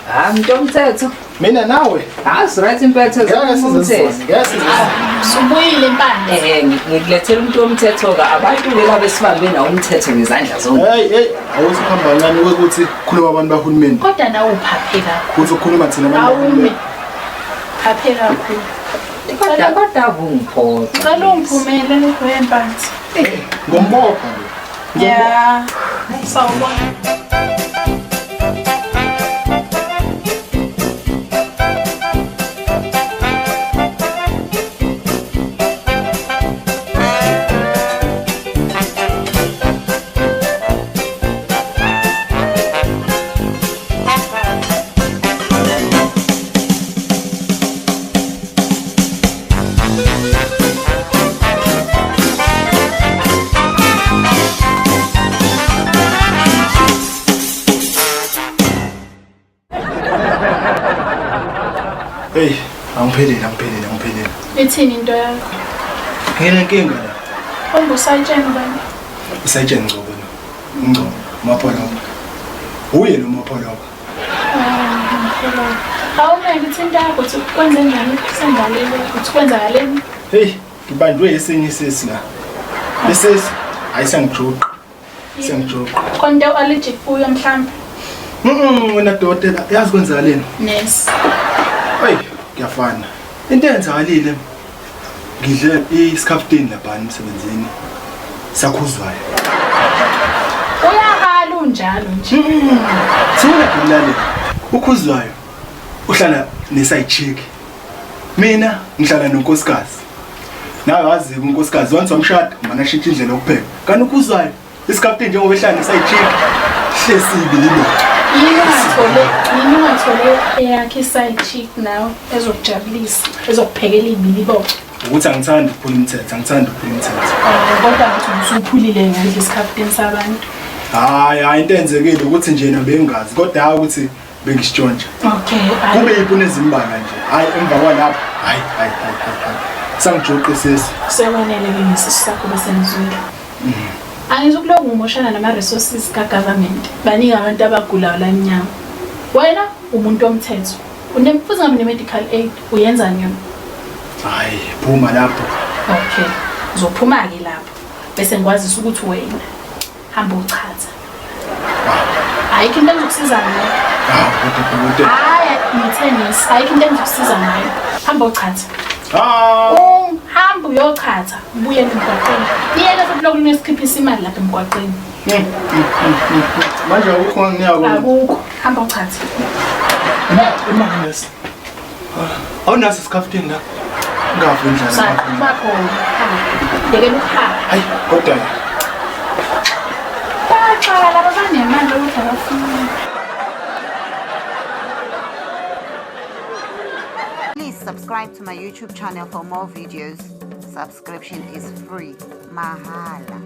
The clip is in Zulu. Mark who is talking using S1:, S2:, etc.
S1: Ha mntu omthetho.
S2: Mina nawe.
S1: Ha right impethe
S2: Ngeke
S1: zomthetho.
S2: Ngeke size.
S3: Subuyile impande.
S1: Eh ngikulethela umuntu omthetho ka abantu ke laba esibambe nawo umthetho ngezandla zonke.
S2: Hey hey, awuthi uhamba kancane ukuthi khuluma abantu bahulumeni.
S3: Kodwa nawe uphaphe kakhulu.
S2: Kuthi ukhuluma thina abantu
S3: Awume.
S2: bahulumeni.
S3: Phaphe kakhulu.
S1: Kodwa kodwa kungiphoxa.
S3: Ngicela ungiphumele wempanzi.
S2: Ngombopha lo.
S3: Ya. Sawubona.
S2: Hey, angiphelile, angiphelile, angiphelile.
S3: Ithini into yakho?
S2: Nginenkinga la.
S3: Ungusayitsheni bani?
S2: Usayitsheni Ngcobo lo. Ngcobo, Mapholoba. Uye lo Mapholoba.
S3: Awunaki ithi into yakho ukuthi kwenze njani kusengalele ukuthi kwenzakaleni?
S2: Hey, ngibanjwe esinye isisi la. Lesisi ayisangijuqa. Sengijuqa.
S3: Khona into allergic kuyo mhlawumbe.
S2: Wena dokotela, yazi kwenzakaleni?
S3: Nurse.
S2: Hey, kuyafana. Into eyenzakalile ngidle isikhafutini lapha emsebenzini. Sakhuzwayo.
S3: Uyahala unjalo nje.
S2: Thula ngimlalele. Ukhuzwayo uhlala ne-side chick. Mina ngihlala nonkosikazi. Nawe wazi unkosikazi once wamshada mana ashintshe indlela yokupheka. Kanti ukhuzwayo isikhafutini njengoba ehlala ne-side chick hlesibi lilo.
S3: Yini ungathole yini ungathole eyakhe i-side chick nawe ezokujabulisa ezokuphekela ibiliboco.
S2: Ukuthi angithandi ukuphula umthetho, angithandi ukuphula umthetho.
S3: Kodwa ukuthi usuphulile ngodla isikhafutini sabantu.
S2: Hayi, hayi into eyenzekile ukuthi nje na bengazi kodwa hayi ukuthi bengisitshontsha.
S3: Okay.
S2: Kube yipuni ezimbalwa nje. Hayi emva kwalapho, hayi hayi hayi hayi. Sangijuqa isisi.
S3: Sekwanele ke ngesisu sakho bese ngizwile. Angizukuloku ngimoshana nama-resources ka-government. Baningi abantu abagulayo la emnyango. Wena umuntu womthetho. Futhi ngabe ne-medical aid uyenzani yona?
S2: Hayi, phuma lapho.
S3: Okay. Uzophuma-ke lapho. Bese ngikwazisa ukuthi wena hamba uchatha. Ayikho into engizokusiza ngayo.
S2: Hawu, kodwa dokotela.
S3: Hayi, ngithe nesi. Ayikho into engizokusiza ngayo. Hamba uchatha.
S2: Ah,
S3: Hamba uyochatha, ubuyele emgwaqeni. Iyeke futhi lokhu nisikhiphisa imali lapha emgwaqeni.
S2: Manje akukho ngiyako.
S3: Akukho. Hamba uchatha.
S2: Imali nesi. Awunaso isikhafutini la. Ngavu indlala.
S3: Saqhuba khona. Yekela ukuhamba.
S2: Hayi, kodwa
S3: Baxaka laba banemali ukuthi abafuni.
S4: Please subscribe to my YouTube channel for more videos. Subscription is free. Mahala.